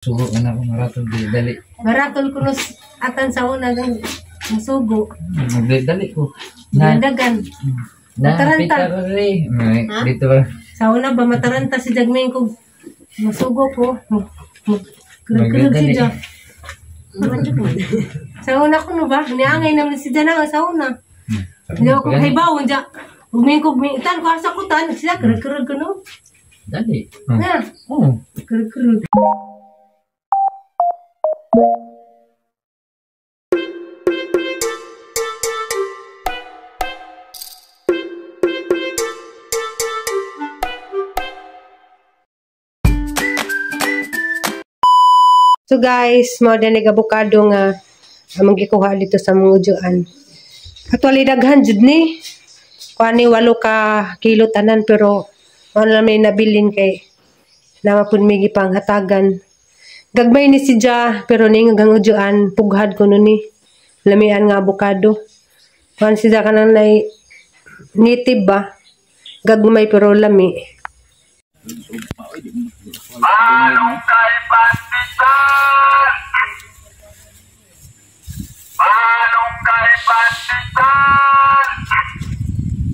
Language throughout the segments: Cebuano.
Sugo ka na ako maraton di dali. Maraton ko nos atan sa una gang musugo. Dali dali ko. Na Dagan. na Mataranta. pita ko rin. Dito ba? Sa una ba mataranta si Jagmin ko musugo ko. Krug si Ja. Sa una ko no ba? Niangay naman si Jana sa una. Hindi ako kahibaw ja. Ugmin ko tan ko asa ko tan siya krug ko no. Dali. Na. Oh. Krug. So guys, mao din nig abukado nga among gikuha dito sa mga ujuan. Actually daghan jud ni. Kuani 8 ka kilo tanan pero mao na may nabilin kay nama pud mi gipanghatagan. Gagmay ni si Ja pero ning hanggang ujuan pughad kuno ni. Lamian nga abukado. Kuan si Ja kanang nay native ba? Gagmay pero lami. Malunggay pandesal! Malunggay pandesal!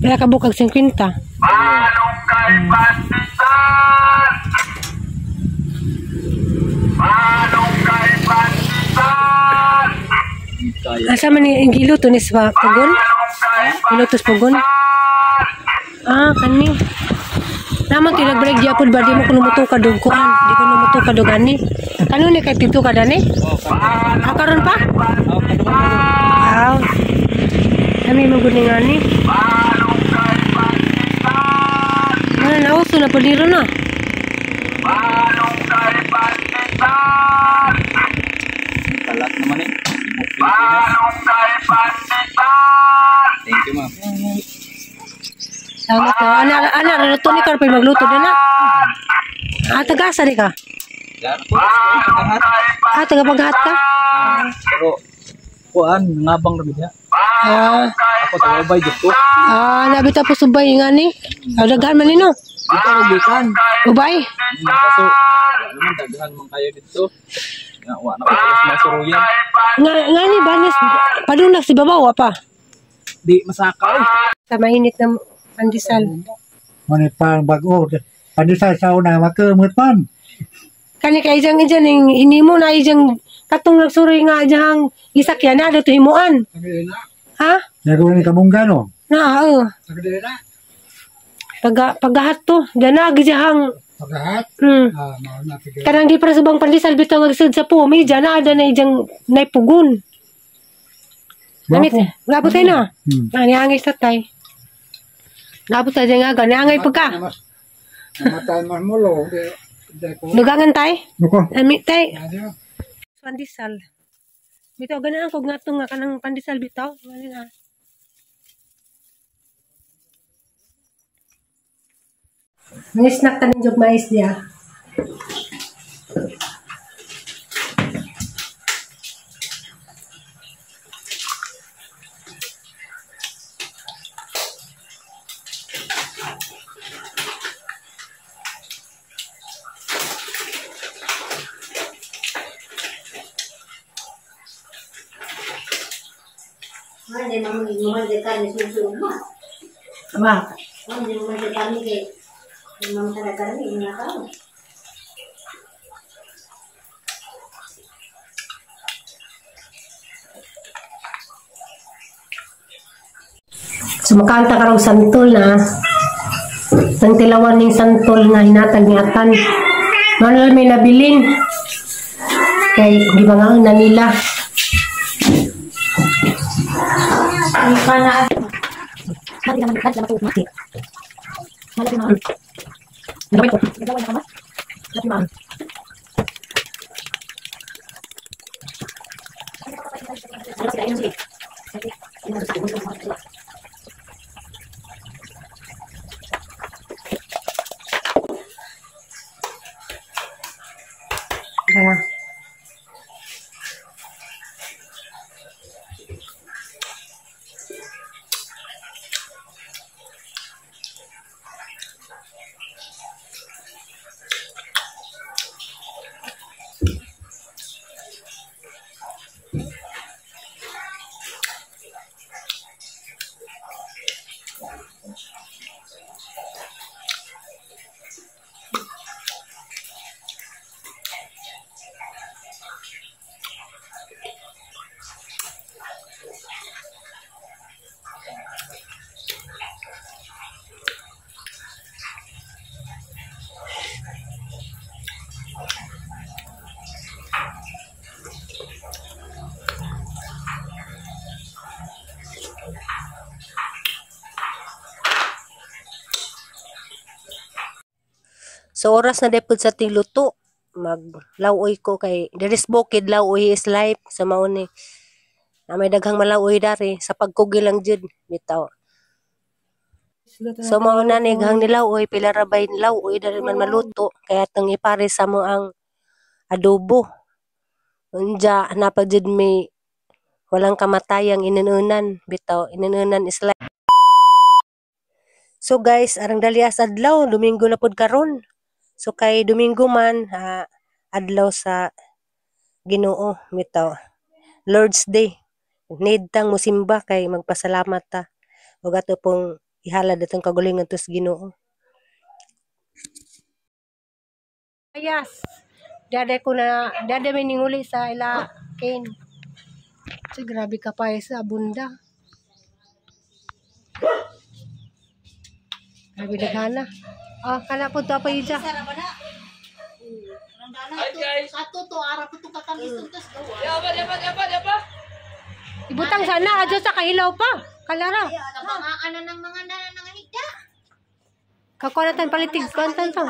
Pila ka bukag 50. Malunggay pandesal! Malunggay pandesal! Asa man ni ang giluto ni sa pugon? Giluto sa pugon? Ah, kani. Naman ti nagbreak gyapon ba di mo kuno mutukad og kuan, di ko mutukad og ani. Kanu ni kay tito ka dani? Ah, karon pa? Ah. Kami mo gud ni ngani. Malunggay pandesal! Ano na uso na pud na. Malunggay pandesal! Kalat naman eh. Ibok Pilipinas. Malunggay pandesal! Thank you, ma'am. Salamat ka. Ana ana luto ni karon magluto din na. Ah, taga-asa di ka? Ah, taga Paghat ka? Pero kuan ngabang ra niya. Ah, Ako taga Ubay jud ko. ah, nabi tapos ubay nga ni. Ah, daghan man ni no. Dito ra gikan. Ubay. Kaso wala naman daghan man kayo dito. Nga wa na ko sa masuruyan. Nga nga ni banis padunag si babaw pa. Di masaka oy. Sa mainit na pandesal. Mani pang bago pandesal sa una makamot man. Kani kay ijang ijang ning hinimo na ijang katong nagsuroy nga ijang gisakyan na dito himuan. Ha? Nagawa ni kamungga no. Na oo. Pag pagahat to, dana gijahang Pagahat. Ah, mao na pig. Kanang di para subang pandesal bitaw nga sud sa pumi, dyan na ada na ijang naipugon. Amit, wala po tayo na. Ah, niangay sa tay. Wala po tayo nga, niangay pagka. Namatay man mo lo. Dugangan tay? Nako. Ami tay. Pandesal. Bitaw ganaan ko nga nga kanang pandesal bitaw. Ngani na. May snack tanin jog mais niya. Ba. Sumakanta ka raw santol na. Ang tilawan ning santol nga hinatag ni Atan. Manuel may nabilin. Kay di ba nga na nila. Tara. So oras na depod sa ting luto, maglawoy ko kay there is bukid, lawoy is life sa mao ni. Na may daghang malawoy dari sa pagkugi lang jud bitaw. So mao na ni daghang nilawoy, pila ra bay nilawoy dari man maluto kaya tang ipare sa mo ang adobo. Unja napa jud mi walang kamatayang inununan bitaw, inununan is life. So guys, arang dali as adlaw, Domingo na pud karon. So kay Domingo man, adlaw sa Ginoo bitaw. Lord's Day. Need tang musimba kay magpasalamat ta. Ug ato pong ihalad atong kagulingon to sa Ginoo. Yes. Dada ko na, dada may ninguli sa ila Kane. So, grabe ka pa sa abunda. Grabe daghana. Ah, kana po to pa ija. Hi guys. Ibutang sana adyo sa kahilaw pa. Kalara. Kakuha na tan palitig kuantan to.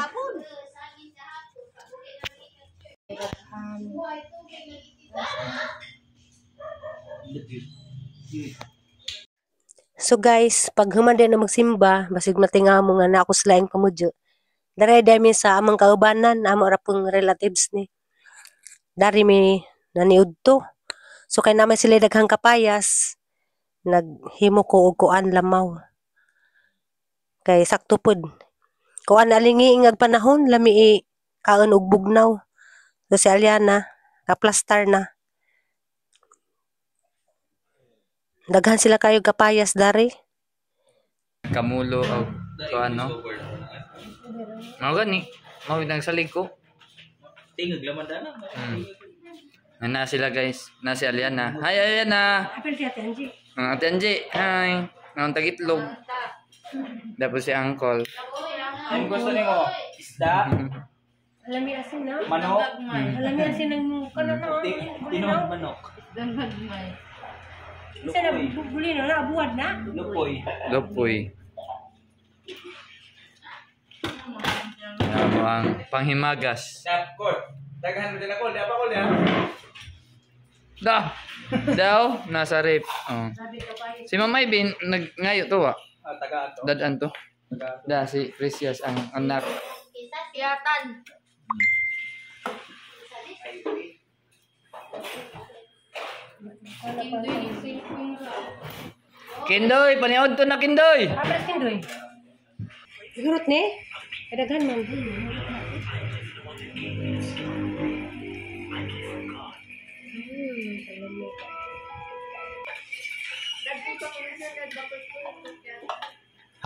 So guys, pag human din na magsimba, basig matinga mo nga na ako sila yung pamudyo. Dare dami sa amang kaubanan, amo ra pong relatives ni. Dari mi naniud to. So kay naman sila daghang kapayas, naghimo ko og kuan lamaw. Kay sakto pod. Kuan alingi ingag panahon, lami i kaon og bugnaw. So si Aliana, kaplastar na. Daghan sila kayo kapayas dari. Kamulo og kuan no. Mao gani, mao nagsalig ko. Tingog laman dana. Na sila guys, na si Aliana. Hi Aliana. Apel si Ate Angie. Ang Ate Angie, hi. Ang tagitlog. Tapos si Uncle. Ang gusto nimo? Isda, Alami asin na. manok, Alami asin ang kanon na. tinuod manok. Isa na buli na na buwad na. Lupoy. Lupoy. Yan ang panghimagas. Kol. Daghan mo din ako, di pa kol ya. Da. Daw, nasa rep. Oh. Si Mama Ibin, nagngayo to wa. Ah, taga ato. Dadan to. Taga ato. Da, si Precious ang anak. Siyatan. Kindoy, paniod to na Kindoy. Abras kindoy. Igurot ni? Kadaghan man.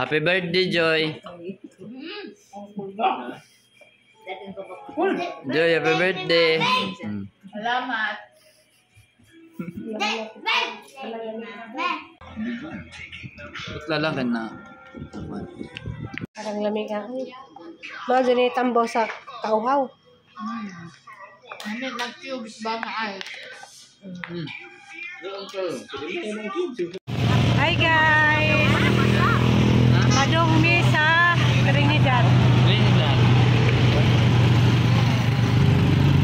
Happy birthday, Joy. Joy, happy birthday. Salamat. Putla lang ka na. Parang lamig ka. Mga dyan ni tambo sa kauhaw. Ano, nag-cubes ba nga ay? Hi guys! Padong mi sa Trinidad.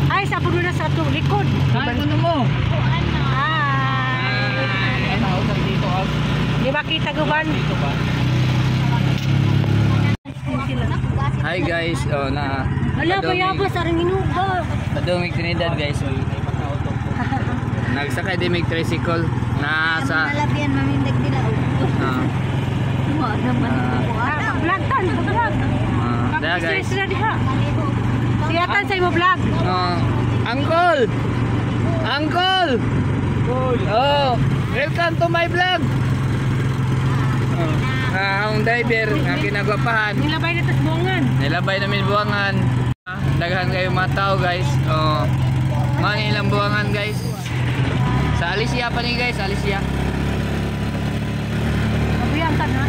Ay, sa puno na sa atong likod. Ay, ano mo? Hi! Di ba kita guban? Hi guys, oh na. Ala, bayabas, arang inuba. Padungig Trinidad guys. Nagsakay din mig tricycle na sa Malabian mamindag nila. Vlog tan, vlog. Da guys. Sila diha. Siyatan sa imo vlog. Oh, Uncle! Uncle! Oh, welcome to my vlog. Oh, ang driver nga kinagwapahan. Nilabay na tas buwangan. Nilabay namin buwangan. Daghan kayo mga tao guys. Oh. Mga ilang buwangan guys. Sa Alicia pa ni guys, Alicia. Mabuyan ka na.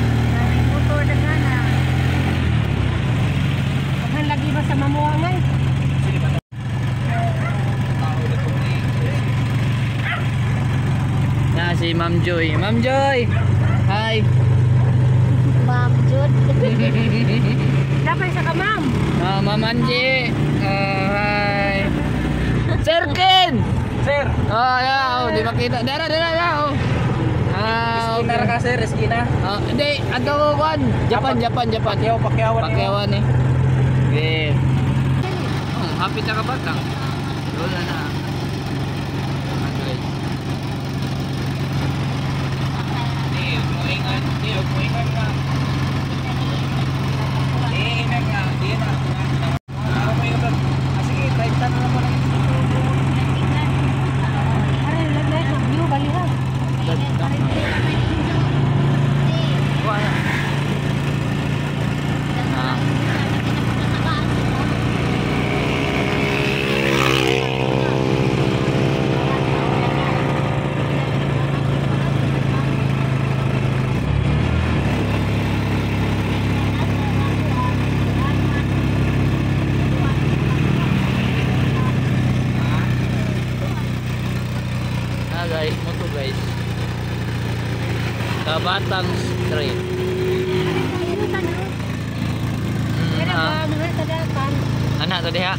Motor na ka na. Daghan lagi ba sa mamuangan? Na si Ma'am Joy. Ma'am Joy. Hi. Ma'am Jud. Dapat sa ka ma'am. Ah, Ma'am Angie. Oh, hi. Sir Ken! Sir! Oh, yeah, oh, di makita. Dara, dara, dara, oh. Ah, Iskina okay. ra ka sir, iskina. Ah, hindi, ato ko kwan. Japan, Japan, Japan. Pakyaw, pakyawan. Pakyawan eh. Okay. Oh, happy ta ka bata. Wala na. Ah, guys. Di, muingan, di, muingan ka. Di, ingan nga, di na. Ako may ulan. Ah, sige, 30 na lang mo lang. Aray, lagay ko view baliha. Wala. Ah. Ah, guys, mo to guys. Kabatang Street. Ah. Anak tadi ha.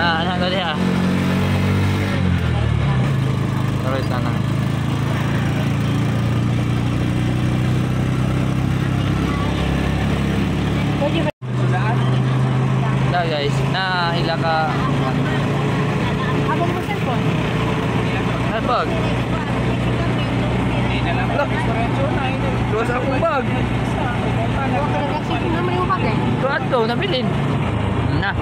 Ah, anak tadi ha. Terus sana. Na guys, na hila ka. Abang mo cellphone. Ano bag? Hindi na lang. Tuwa sa akong bag. Wa ka nag-cellphone naman yung bag eh. Tuwa to, nabilin. Na.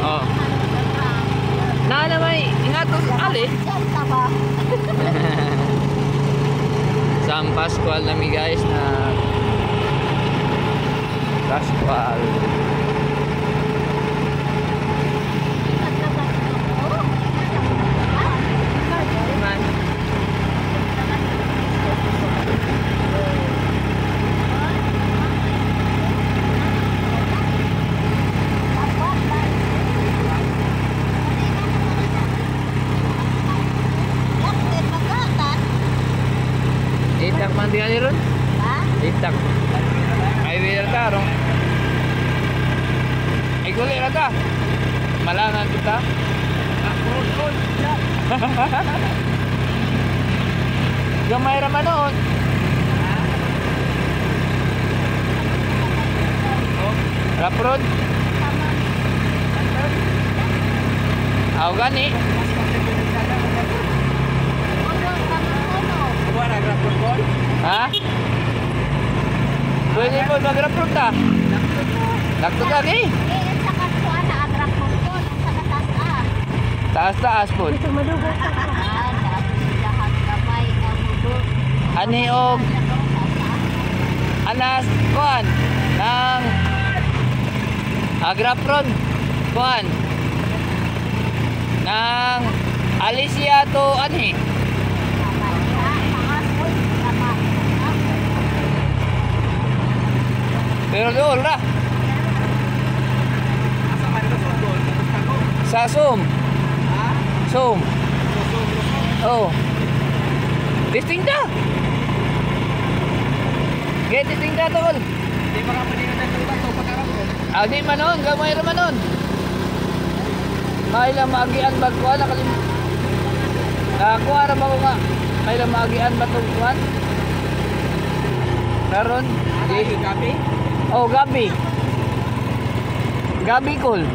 Oh. Na na may ingat to ali. San Pascual nami guys na Pascual. Man. Itak man tingali ron? Itak. Ay wala ta ron. Ay guli ra ta. Malangan kita. Gamay ra man noon. Raprod. Aw gani. Ha? Pwede mo mag-raprod ta. Lakto ka eh. Taas-taas po. Ani og anas kuan ng Agrapron kuan ng Alicia to anhi. Pero doon ra. Sa Zoom. Zoom. Oh. Testing ta. Get testing ta tol. Hindi pa ka pwede na ito pagkarap ko. Ah, di man nun, gamay ra man nun. May lang maagian ba kuan nakalim. Nakakuha ra ba ko nga? May lang maagian ba tong kuan? Karon, Di, gabi? Oh, gabi. Gabi cool.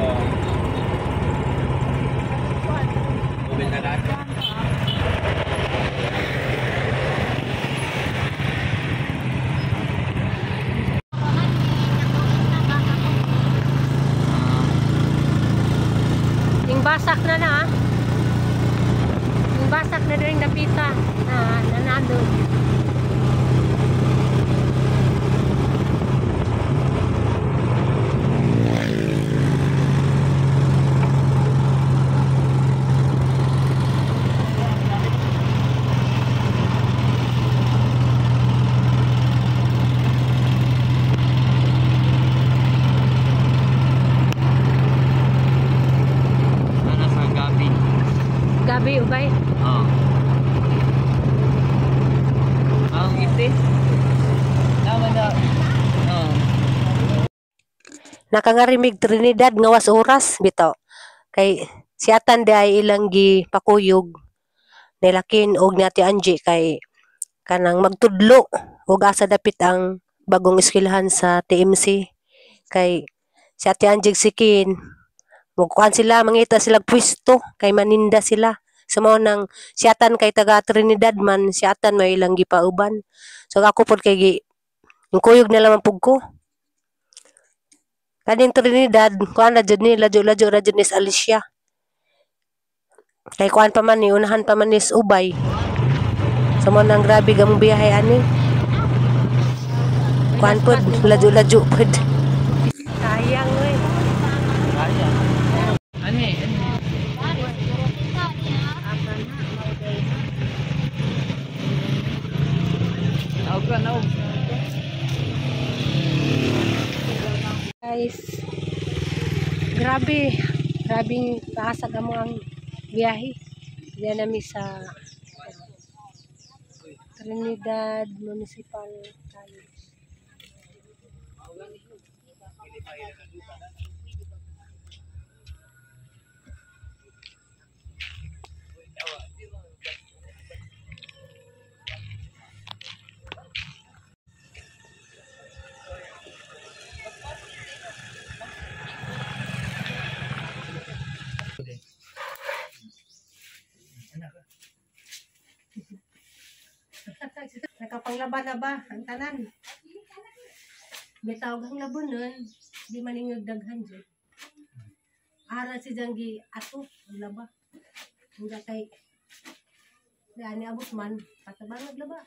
Oo. Ubel na dati. Yung basak na na ah. Yung basak na rin dapita na nanado. Ubi, ubay. Oh. Ang iti. Tama na. Oh. Nakangarimig Trinidad nga was oras bitaw. Kay si Atan di ay ilang gipakuyog nilakin og ni Ate Angie kay kanang magtudlo og asa dapit ang bagong eskwelahan sa TMC kay si Ate Angie ug si Kin mukuan sila, mangita sila pwesto kay maninda sila. So mao nang si Atan kay taga Trinidad man, si Atan may ilang gipauban. So ako pod kay gi kuyog na lamang pug ko. Kaning Trinidad, kuan na jud ni, ladyo-ladyo ra jud ni sa Alicia. Kay kuan pa man ni, unahan pa man ni sa Ubay. So mao nang grabe gamong biyahe ani. Kuan pod, ladyo-ladyo pod. Sayang oy. Kaya. Ani, ani. Naog ka, naog. Guys, grabe, grabing taasag amo ang biyahe. Diyan nami sa Trinidad Municipal College. Nakapanglaban na ba ang tanan? Bitaw ang labon nun, di maningog daghan jud. Ara si Janggi ato ang laba. Hangga kay dani abot man patabang naglaba.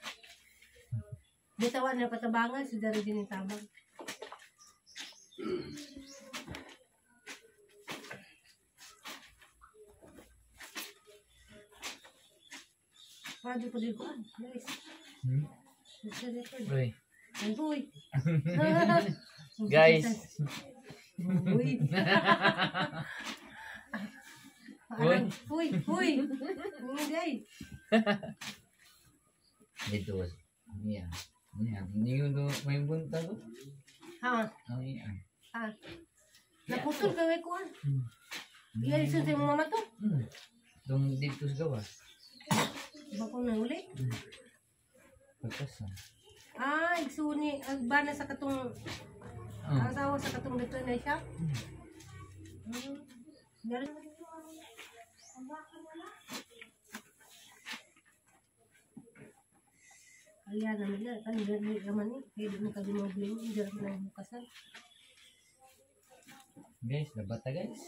Bitawan na patabangan si dari din tabang. Radyo ko din ko. Nice. Hmm? Record. Uy. Uy. Guys. Uy. Parang, uy, uy. Hindi. Dito. Niya. Niya. Hindi ko may buntag. Ha, Ang iya. ha. Naputol ka ko ah. Iya, isun sa imong mama to. Dong dito sa gawas. Ba ko na uli? Pagkasan. Ah, igsuni agbana sa katong asawa sa katong dito na siya. Meron. Ayan na nila, kan dili naman ni, kay di mo kagimoble, hindi ra na bukasan. Guys, nabata guys.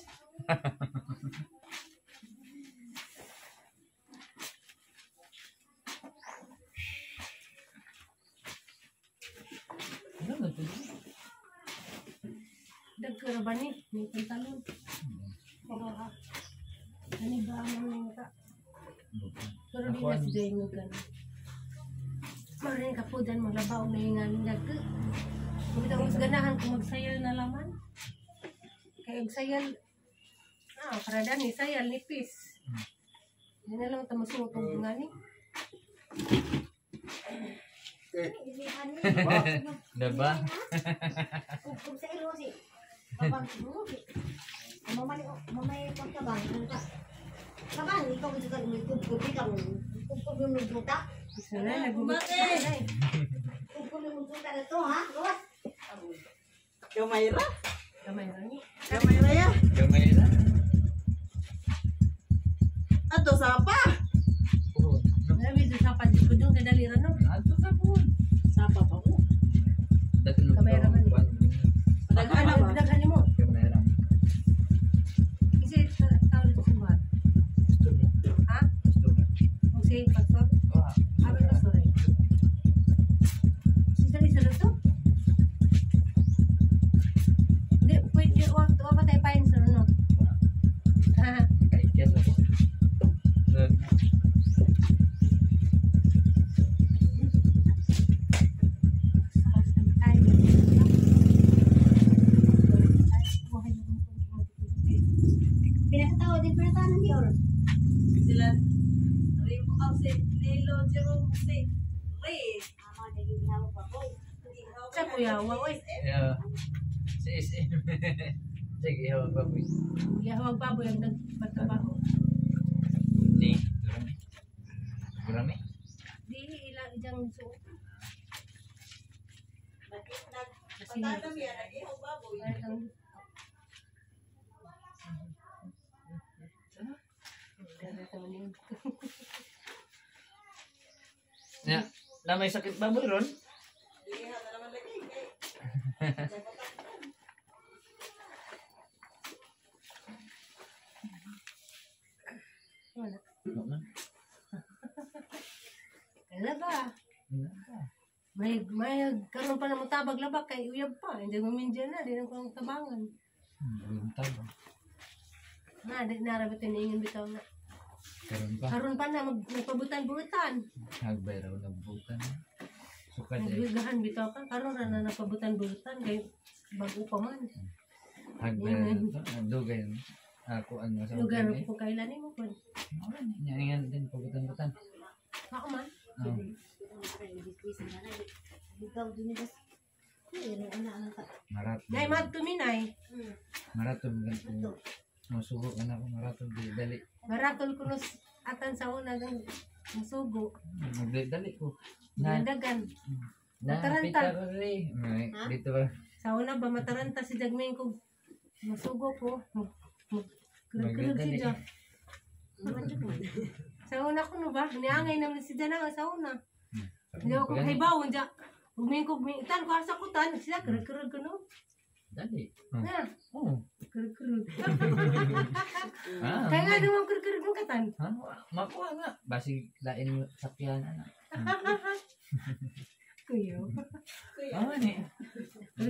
Ano ba ito? Dagko ra ba ni? May pantalon. Pero ha. Ani ba ang mga ka? Pero di na si Jay mo gan. Marin ka po dyan maglaba o nahingan dagko. Kung mas ganahan kung magsayal na laman. Kaya og sayal, para dani sayal nipis. Di na lang tamo suot og ngani. Diba? Kung sa ilo si Babang mo si Mamali mamay pagkabang ano ka. Kabang ikaw gusto ka mo kubkub ka mo. Kubkub yung nagduta. Isa na nagbubukas. Kubkub yung nagduta na to ha. Gawas. Gamay ra. Gamay ra ni. Gamay ra ya. Gamay na. Ato sapa. Oh, no. Grabe sa pa dito kay dali ra no. Ato sa buwan. Sapa pa ko. Datulog Kamay ra man eh. Padaghan na ba? Daghan mo. Gamay ra. Kasi tao dito sa buhat. Gusto mo. Ha? Gusto mo. O si pastor? Ah, Abi pastor eh. Si dali sa to? Hindi, pwede, wa wa pa tayo pain sa no. Ha? Kaikyas ako. Nag- Pinakatawa din pinatawa ng Dior. Sila Remo aw si Nilo Jerome si Ray. Ama naging hawak baboy. Sa kuya, oy. Yeah. Si SM. Sige, hawag baboy. Yahwag baboy ang nagpatrabaho. Ni, durami. Durami. Di ila ijang so. Kasi Patanam yan, nag-ihaw baboy. Na, na may sakit baboy ron? Ihaw na naman lagi. Kay. Wala. Wala man. Wala ba? Wala pa. May karon pa na mutabag laba kay uyab pa. Hindi mo mindiyan na, di na ko ang tabangan. Tabang. Na, di na rabat tiningin bitaw na. Karon pa. Karon pa na mag nagpabutan-butan. Nagbay raw nagbutan. Suka dai. Nagbigahan bitaw ka. Karon ra na nagpabutan-butan kay bago pa man. Hagbay raw to. Dugay. Ako ano sa Lugar ulan, eh. ko kailan nimo kun. Wala na. Ingan din pabutan-butan. Ako man. Oh. Ikaw din nila. Ay, ano na ang ka. Marat. Nay mad tuminay. Maraton ganito. Masugo ka na ako maraton di dali. Maratol ko nos atan sa una gang musugo. Magdali dali ko. Na Dagan. na Mataranta. pita ko rin. May, dito ba? Sa una ba mataranta si Jagmin ko musugo ko. Mag mag kulog si Magdali. Ja. Sa una ko no ba? Niangay naman si Jana sa una. Hindi ako hibaw ja. Ug ko tan ko asa ko tan sila kurog ko no. Dali. Oh. Na, Oh. kurog. Ah. Kaya nga naman kurog mo katan. Ha? Makuha nga. Basig lain mo sakyan ana. Kuyo. Ah, ni.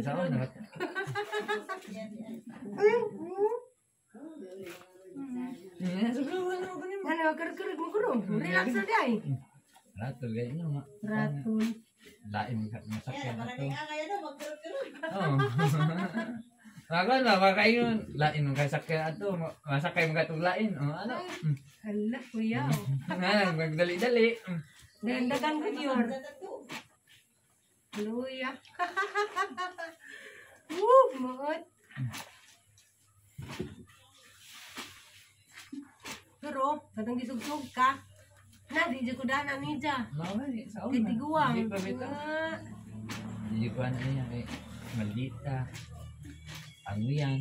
Sa una. Sugo ano ko nimo. Ano kurog mo kurog. Relax na day. Ratol gay no nga. Ratol. Lain ka masakyan Para ato. ni angay ano, magkarot-karot. Oo. Makuha na makayon. Lain mo kay sakyan ato. Masakay mo katong lain. Oh, ano? Hala kuya. Nga magdali-dali. Dandagan ko diyor. Luya. Woo, maot. Pero, katong gisugsug ka, na, di dyan ko dana ni dya. Mao ni sa una. Kay tiguang. Di pa bitaw. Ah, Hindi ko ano niya kay maldita. Ano yan?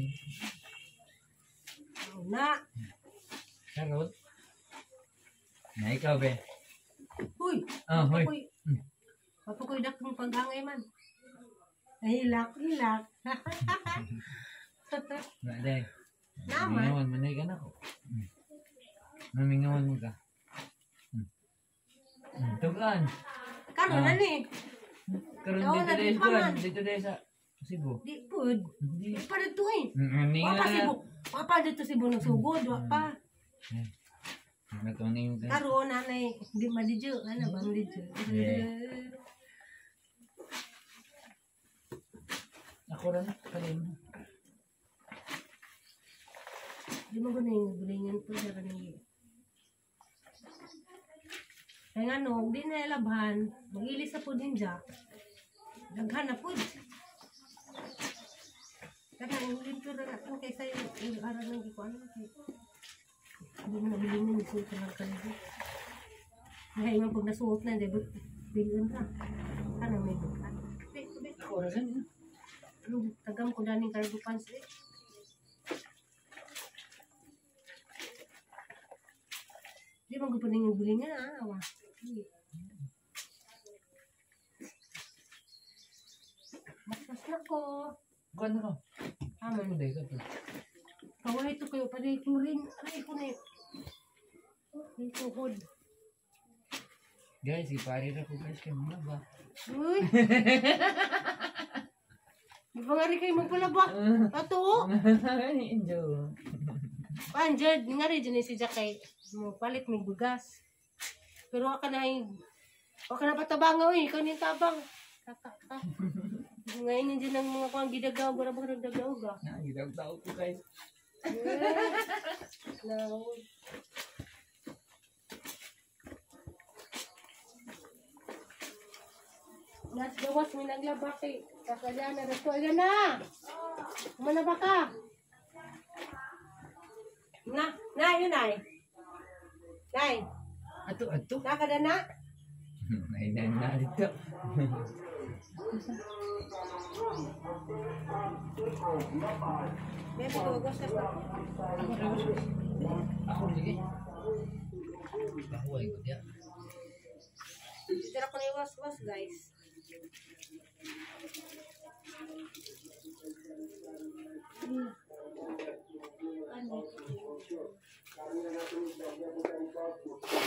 Na. Karot. Na ikaw be. Uy, Ah, hoy. ako'y, ako'y dakong paghangay man. Ay, hilak, hilak. Na day. Naman. Mingawan man ka na ko. Namingawan mo ka. Tugan. Karon na ni. Karon Oo, dito dahil naging pa man. kuan, dito dahil sa Cebu. Di pud. Hindi. Di pa dito eh. Ni Wa pa nga. Cebu. Wa pa dito Cebu nagsugod, wa pa. Nga ni ka. Karon nanay, di madidyo. Ano ba madidyo? Yeah. Ako ra na kalim. Di mo guning gulingan po siya kaning. Kaya nga no, di na ilabhan, magilis na po din dya. Daghan na po. Kaya ang limpyo na natin kaysa yung aral ng ikuan. Hindi mo nabilin yung suot ng kalbo. Kaya yung pag nasuot na, di ba? Bilin ra. Ano may bukan. Ako ra gani. Tagam ko daning cargo pants eh. Di ba gusto yung gulingan ah? Awa. Basbas na ko. Kuan ko. Tama. Ano dahil ka to? Kaway ito kayo. Pwede ko rin. Aray ko na yun. Ay, tuhod. Guys, ipari ra ko guys kay mga ba. Uy! Di ba nga rin kayo magpalaba? Ato! Enjoy. Panjed, nga rin dyan si Jack kay mo palit may bugas. Pero waka na yung waka na patabang oy, ikaw ni tabang. Kaka ka. Ngayon yun dyan ang mga kuang gidagaw, wala ba nagdagaw ga? Na, gidagdaw ko guys. No. Nas gawas mi naglaba kay kasalyana na to. Ayan na. Kumana ba ka? Na, na yun ay. Nay, Ato, ato. nakada na. Ay, na, na dito. Bebe, gawas ka. Ako lagi. Bahuay ko diya. Tira ko na yung was-was, guys.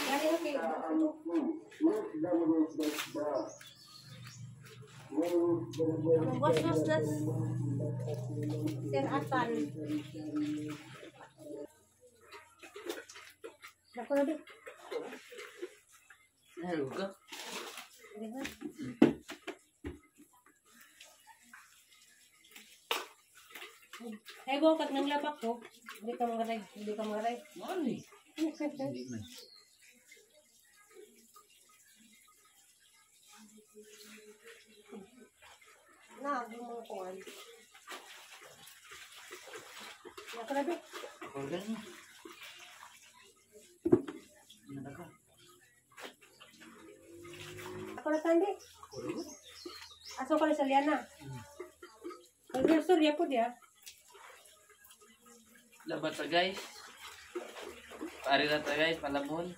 Dari, okay. Was-was na. Sir Atan. Ako na, be. Hello ka. Ay, buong kag nang labak ko. Hindi ka mangaray. Hindi ka mangaray. Mali. Hindi man. Na, ang mga kuwan. Ako na, be. Ako ganun. Naka. Ako na, Sandy. Aso ko na sa Liana. Ang surya po diya. Labat ta guys. Pare na ta guys, palabon.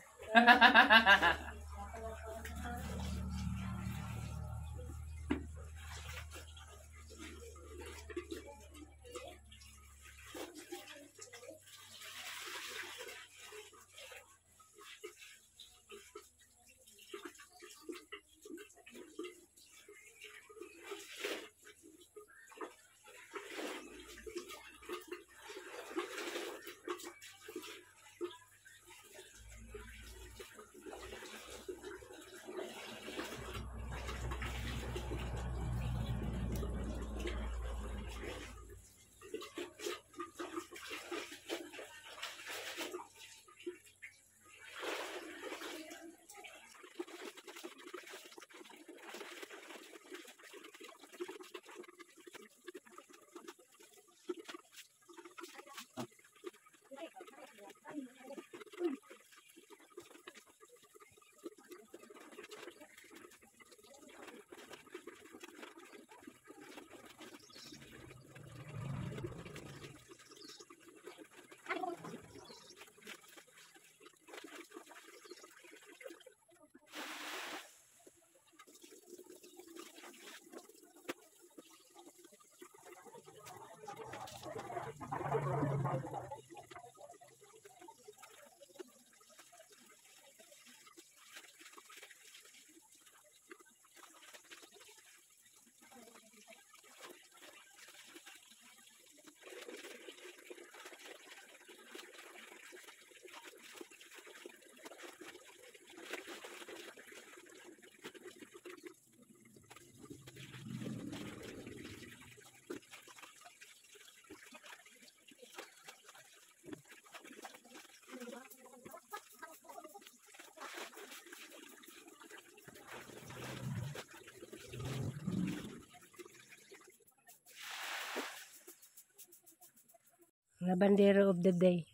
Labandero of the day.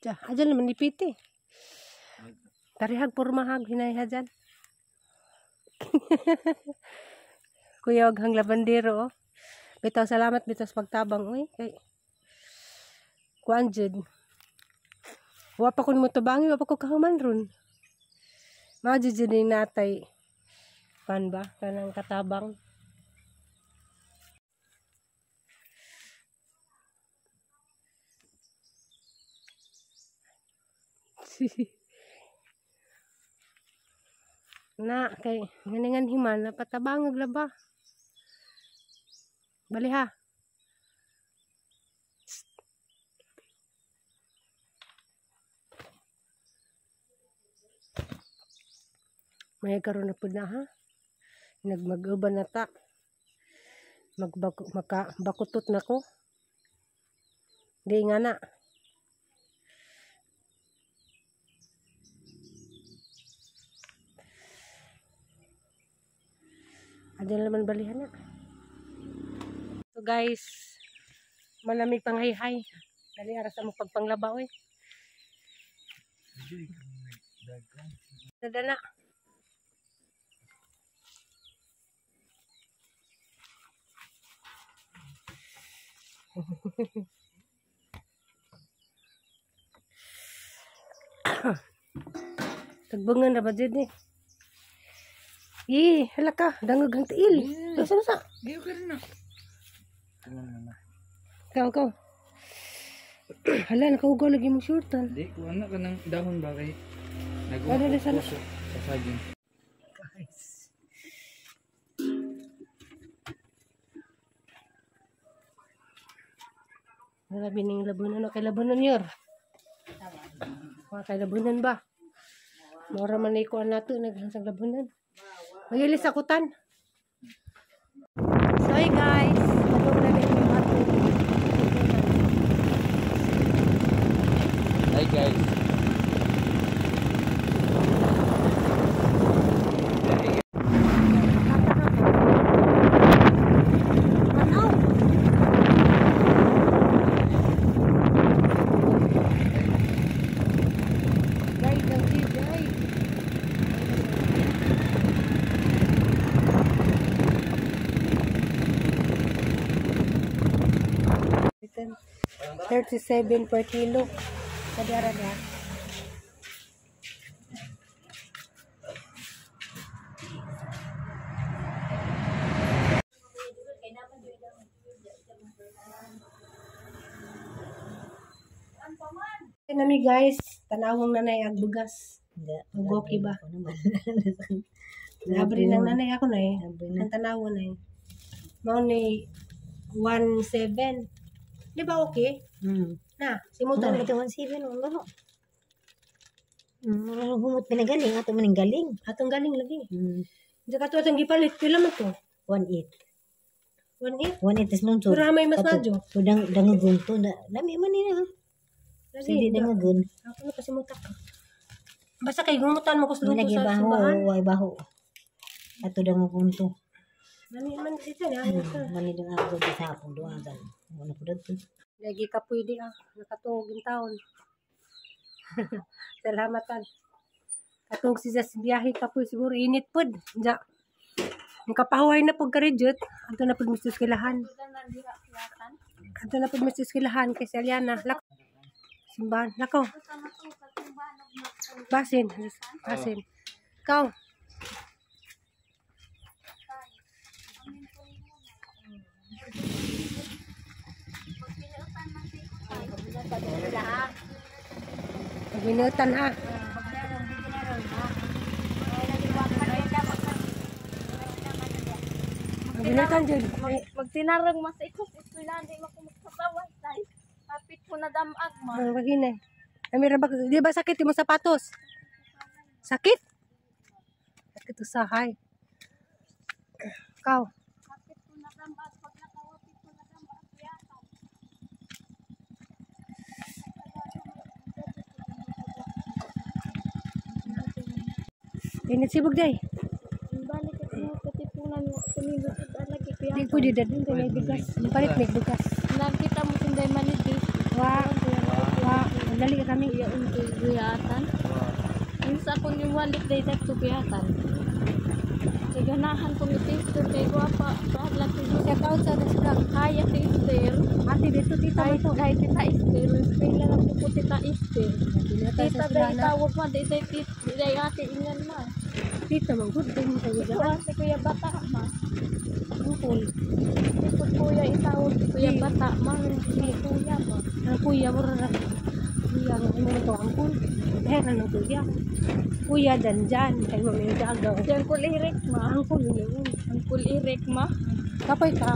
Tiya, adyan naman ipiti. Tarihag pormahag hinayha dyan. Kuya, wag hang labandero oh. Bitaw salamat bitaw sa pagtabang uy. Kay kuan jud. Wa pa kun mo tabangi, wa pa ko kahuman ron. Mao jud jud ning natay. Kuan ba kanang katabang. Na kay nganingan himan napatabangag laba. Bali ha. May karon na pud na ha. Nagmag-uban na ta. Maka bakutot na ko. Di nga na. Adyan naman balihan na. So guys, malamig pang hay-hay. Dali aras mo pagpanglaba oy. Dada na. Tagbungan ra ba jud ni? Eh, hala ka, dangog ang tiil. Asa na sa? Di ka rin na. Tingnan na. Ikaw, ikaw. Hala, nakaugaw lagi mong shortan. Di, kuha na ka ng dahon ba kay Ano na sana? Nag-uusok sa saging. Guys. Wala bining labunan o kay labunan yor. Wa kay labunan ba? Mora man ni kuan nato naghansang labunan. Magilis ako tan. So hey guys, padung na din yung ato. Hi guys. Guys, ang guys. Ito, 37 per kilo. Kadara na. Nami guys, tanawang nanay ang bugas. Ugoki ba? Naabri ng nanay ako na eh. Ang tanawan na eh. Mao ni 17. Di ba okay? Na, simutan Ano na. ito 17 wala. Humot pinagaling ato maning galing. Atong galing lagi. Di ka to atong gipalit pila man to? 18. 18. 18 tas lungsod. Pero may mas madyo. To dang dangugon to na lami man ni na. Lagi. Hindi dangugon. Ako na pasimutak ka. Basta kay gumutan mo ko sa luto Lagi sa baho, simbahan. way baho. Ato dangugon to. Lami man dito na. Mani dang ako sa akong duwagan. Wala ko dadto. Lagi ka pwede ah. Nakatuog yung taon. Salamatan. Katong si Jas biyahe ka po siguro init pod. Ja. Nakapahuway na pud ka-rejot. Anto na pud mistus kilahan. Anto na pud mistus kilahan kay si Aliana. Lak simbahan. Lakaw. Basin. Basin. Ikaw. Pagminutan ha. Pagminutan jud. Magtinarang mas ikos eskwelahan di makumuksabawan tay. Kapit ko na damag ma. Ang paginay. Ay, meron ba, di ba sakit yung sapatos? Sakit? Sakit usahay. Ikaw. Kapit ko na damag pag nakawapit ko na damag yata. Init sibog day. Balik at mo katipunan mo tumindot at lagi kuya. Di pwede dadun kay may bigas. Palit may bigas. Nakita mo tinday manidis. Wa, wa, dali kami. Kuya untoy guyatan. Yung sa akong yung wallet day dat guyatan. Kay ganahan ko ni sister kay gwapa. Bahagla ko yung Shout out sa vlog. Kaya sister. Ate dito tita mo Kahit to. kahit tita Esther, eskwela lang po po tita Esther. Tita Tita day tawag ma, day day tita, day ate ingan ma. Tita man good din mo Ito kayo. ate kuya bata ma. Angkol. Ito kuya itawag si kuya bata ma, hindi kuya ma. Ang kuya mo ra. Kuya mo ano to angkol. Eh ano kuya? Kuya danjan kay mo may dagaw. Si Uncle Eric ma. Angkol yun yun. Uncle Eric ma. Kapoy ka.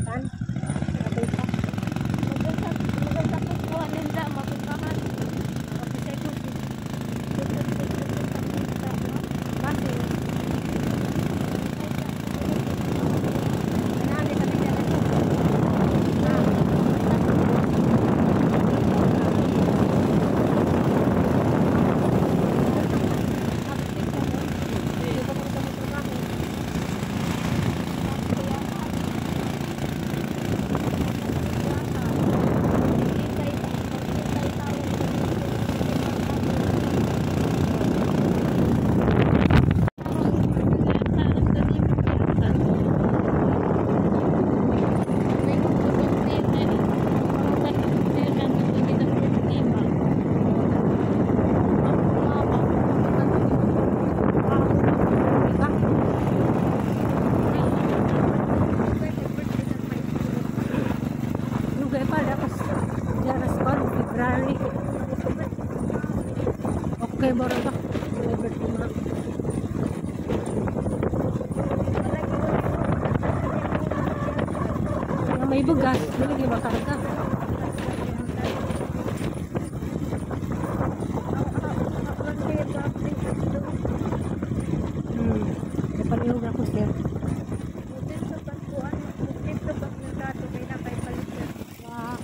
Kan? Kapoy ka. Maganda maganda ko kuha ninda mapuntahan. Kapoy sa ito. Basi. Anani kami dyan ito. Kaibor ba? May birthday ma. Nga may bugas, dili gyud makarga. Napalihog ako, sir. Wow.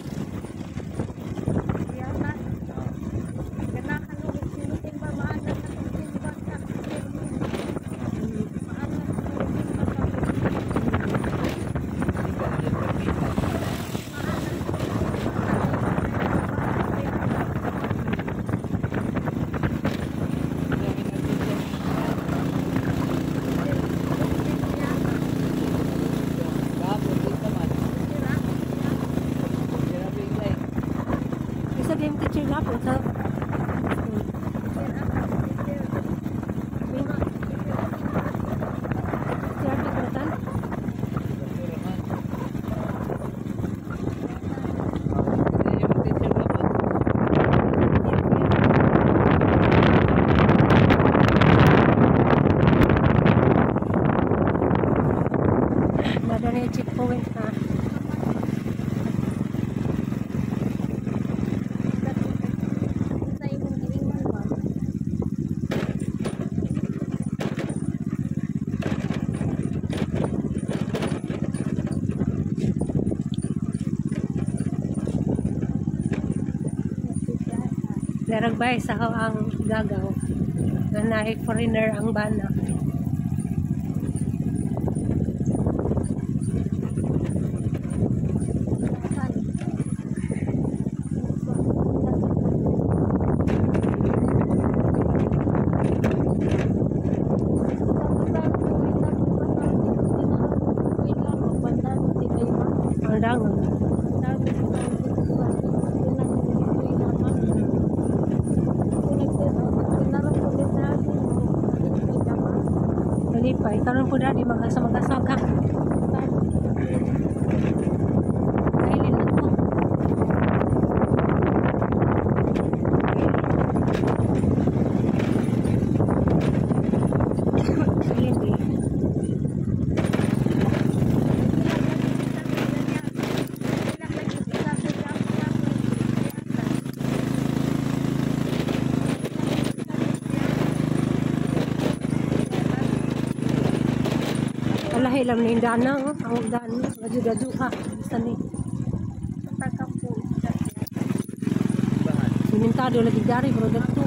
Isa din teacher gapon sa school. Si Arby Kuratan? Nada na yung checkpoint ha. Sa imong giingon ba? Laragbay sa ang gagaw. Nga naay foreigner ang bana. Ang dangon. Malipay. Karon po dadi magasa magasa ka. Kailin na to. Kailin eh. Alahi lang na yung daan na, oh. Ang daan, gaju-gaju ha. Basta ni. Simentado lagi dari, bro, dito.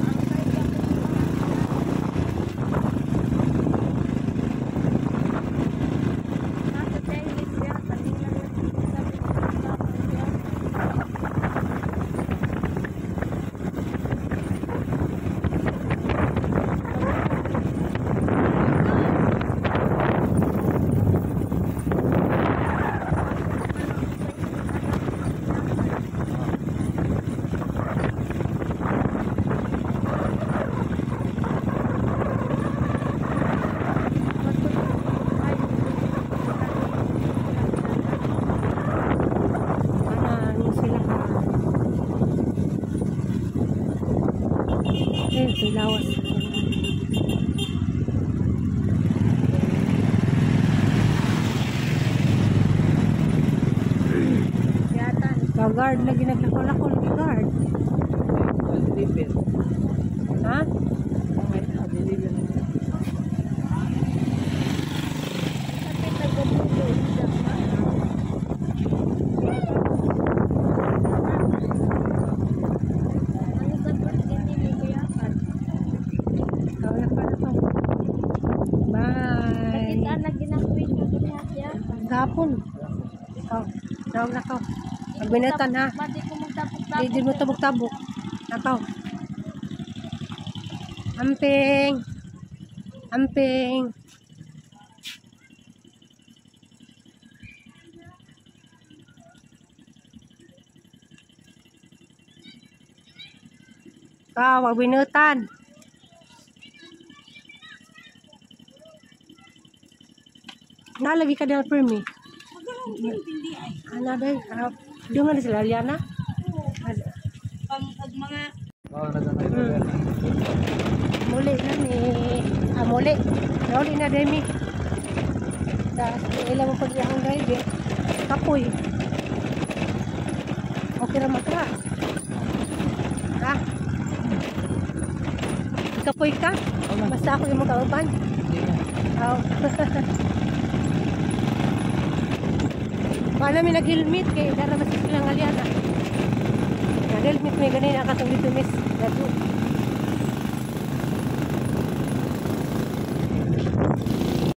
Ana, ni sila ha. Eh, pilawas. Ka-guard lagi naglako-lako lagi guard. Ha? Kawala pa na to. Bye. Gapon. Ikaw, tawag na ko. Pagbinatan ha. Di mo tabok-tabok. Nakaw. Amping. Amping. Ikaw, pagbinutan. Nalagi ka dahil permi. Ana day, dungan na sila Liana. Pang mga Oh, nagkakaroon. Muli na mi. Ah, muli. Nauli na demi. Tapos, ilang mo pag akong driver. Kapoy. Okay ra matra. Ha? Kapoy ka? Basta ako yung magkauban. Hindi na. Oo. Paano mi nag-helmet kay dara mas silang aliana. Nag-helmet may ganina katong dito miss. Nadu.